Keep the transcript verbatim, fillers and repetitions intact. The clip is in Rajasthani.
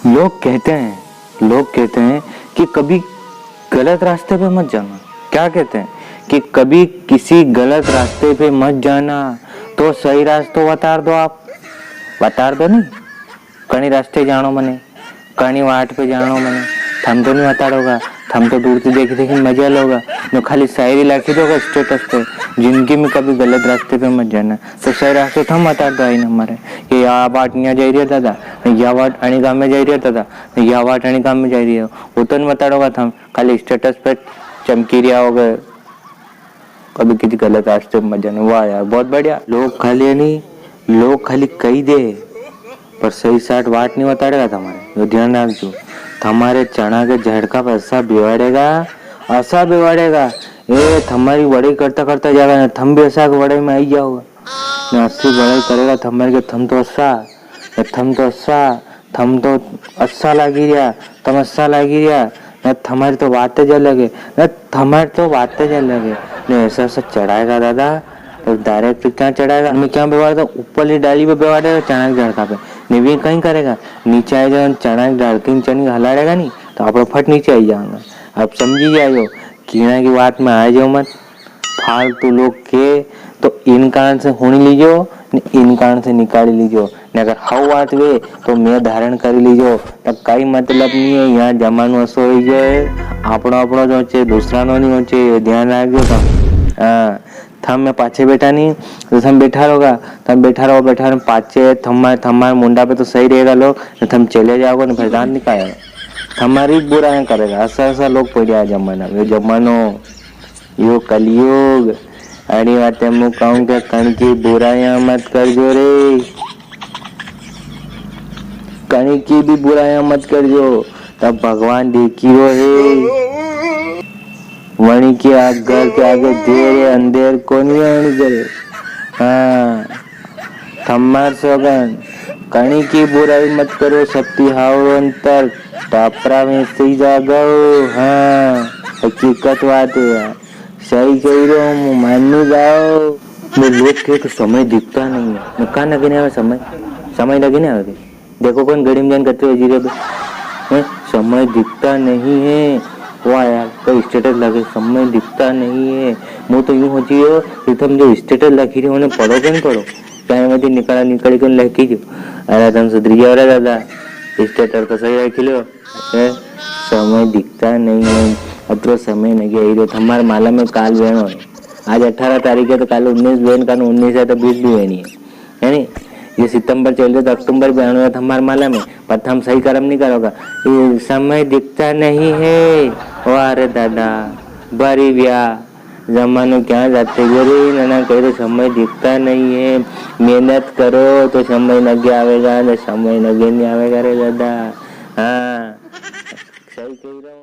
लोग कहते हैं, लोग कहते हैं कि कभी गलत रास्ते पे मत जाना। क्या कहते हैं? कि कभी किसी गलत रास्ते पे मत जाना, तो सही रास्तो वतार दो आप। वतार दो नी, कणी रास्ते जाणो मने, कणी वाट पे जाणो मने, थम तो नी वताड़ोगा, थम तो दूर से देखी देखी मजा लोगा, ने खाली शायरी लाखी दोगा status पे, जिंदगी में कभी गलत रास्ते पे मत जाना। तो सही रास्तो थम वतार दो आई ने हमारे, कि या वाट न्या जाई रिया दादा, ने या वाट अणी गाम में जाई रिया दादा, ने या वाट अणी गाम में जाई रिया। वो तो नी वताड़ोगा थम, खाली status पे चमकी रिया होगा। कभी किसी गलत रास्ते में मत जाना। वाह यार, बहुत बढ़िया। लोग खाली है नी, लोग खाली कही दे, पर सही साट वाट नी वताड़ेगा थमारे। यो ध्यान राखजो, थमारे चणा के झड़का पे असा बेवाड़ेगा, असा बेवाड़ेगा। ए, थमारी वड़ाई करता करता जागा ने, थम भी असा के वड़ाई में आई जाओगा। ने असी वड़ाई करेगा थमारी के थम तो असा, ने थम तो असा, थम तो असा लागी रिया, थम असा लागी रिया, ने थमारी तो बात ज अलग है, ने थमारी तो बात ज अलग है। ने असा असा चढ़ाएगा दादा, तो direct क्या चढ़ाएगा? हमें क्या बेवाड़ेगा? ऊपरली डाली पे बेवाड़ेगा, चणा के झड़का पे। ने वी कई करेगा, नीचे आई जाओ, चणा के डाल के नीचे हलाड़ेगा नी, तो आपणो फट नीचे आई जाएगा। अब समझी जाओ, किणा की बात में आ जाओ मत। फालतू लोग के तो इन कान से हुणी लीजो, ने इन कान से निकाली लीजो, ने अगर हव बात वे तो मैं धारण करी लीजो। तो कई मतलब नी है, यहाँ जमानो असो हो गयो है, आपणो आपणो जो चे, दूसरा नो नी हो चे, ये ध्यान राखजो थम। हाँ, थम मैं पाछे बैठा नी, तो थम बैठा रहोगा, थम बैठा रहो, बैठा रहो, पाछे थमारे, थमारे मुंडा पे तो सही रहेगा लोग, ने थम चले जाओगा, ने फिर दांत निकालेगा, थमारी बुराइयां करेगा। असा असा लोग पड़िया है जमाना में, जमानो यो कलयुग। अणी वाते मु कहूँ के कण की बुराइयां मत करजो रे, कणी की भी बुराइयां मत करजो, तब भगवान देखी रो है। वणी के आ-, घर के आगे देर है, अंधेर कोनी है वणी घरे। हाँ, थमार सोगन, कणी की बुराई मत करो, सत्ती हावरो अंतर, टापरा में सही जागो। हाँ, हकीकत बात है यार, सही कही रो, मु मानी जाओ। ने लोग के तो समय दिखता नहीं है, ने कां नगे नी आवे समय, समय नगे नी आवे। देखो कौन घड़ी में जान कतरे बजी रे बे। हैं? समय दिखता नहीं है। वाह यार, कोई status लगे, समय दिखता नहीं है। मु तो यूं होची हो कि थम जो status लखी रहे हो, उन्हें पढ़ो के नी पढ़ो? क्या मत निकाला, निकाली के लखी जो। अरे थम सुधरी जाओ रे दादा, status तो सही रखी लो। हैं? समय दिखता नहीं है। अतरो समय नगे आई रो, थमार माला में काल वेणो है। आज अठारह तारीख है तो काल उन्नीस वेण का, उन्नीस है तो बीस भी वेणी है। है नी? ये सितंबर चल रहे तो अक्टूबर भी आनो है थमार माला में, पर थम सही कर्म नी करोगा। ये समय दिखता नहीं है। वाह रे दादा, बारी व्या, जमानो क्या जाते गयो रे, नना कहे तो समय दिखता नहीं है। मेहनत करो तो समय नगे आवेगा, ने समय नगे नी आवेगा रे दादा। हाँ, सही कही रहो।